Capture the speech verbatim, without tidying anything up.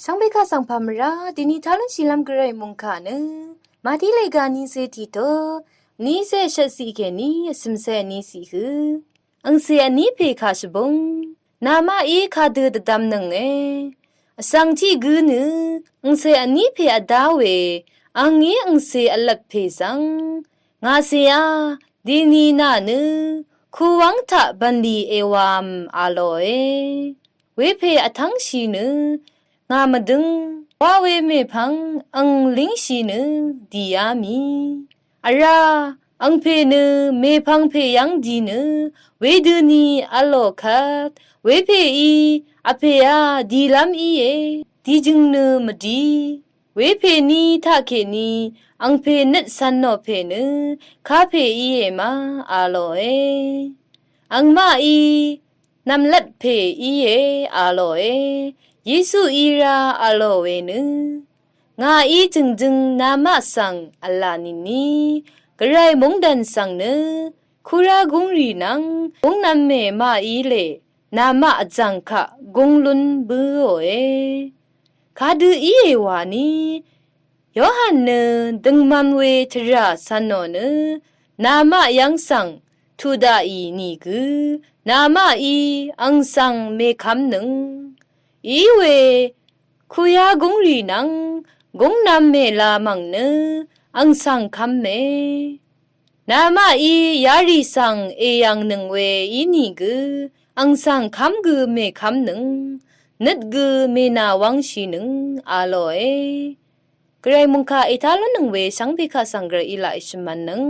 Shvngbe kaq svng pà mvrá dini talún shìlv́m gvray mungkà nø màdí lèga nícé tiqto nícé shvtciq kèní vsø̀mcé níciq hø angcè vní pè kà shvbúng namaqí kadø dvdvmnønge. Vsvng tiq gǿ nø angcè vní pè vdá we angí angcè vlvt pè svng ngàcèá dini nà nø kuwv́ng taq bv̀nlì èwàm a lòe. Wepè vtv́ngshì nø ngà mvdøng wa we mèpvng ang língshì nø dìá mì. Vrá angpè nø mèpvng pè yv́ng dì nø wedøni v̄l lò kvt wepèí vpèá dìlv́m íe dìjø̀ng nø mvdì. Wepèní taqkèní angpè nøt cv̄n nò pè nø kapè íe ma a lòe. Angmaqí nv̀mlat pè íe a lòe. Yesuí rá a lò we nø ngàí jø̀ngjøng namaq svng v̄la nìni gvray mungdàn svng nø kurá gúngrì nvng gúngnv̄m mè maqí lè namaq vzv̀ng kaq gúng lún bǿòe. Kadø íe wàní Yohan nø døngman we tvrà cv̄n nò nø namaq yv́ng svng tuq daqì nìgø namaqí ang svng mèkv́mnøng. Iwe kuyá gúngrì nvng gúngnv̄m mèla mv̀ng nø ang svng kv́me. Namaqí yarì svng èyv̀ngnøng we ínìgø ang svng kv́m gø mèkv́mnøng. Nøt gø mènàwv́ngshìnøng a lòe. Gvray mungkà ètá lúnnøng we shvngbe kaq svng gvray í laq èshø̀mv̄nnøng.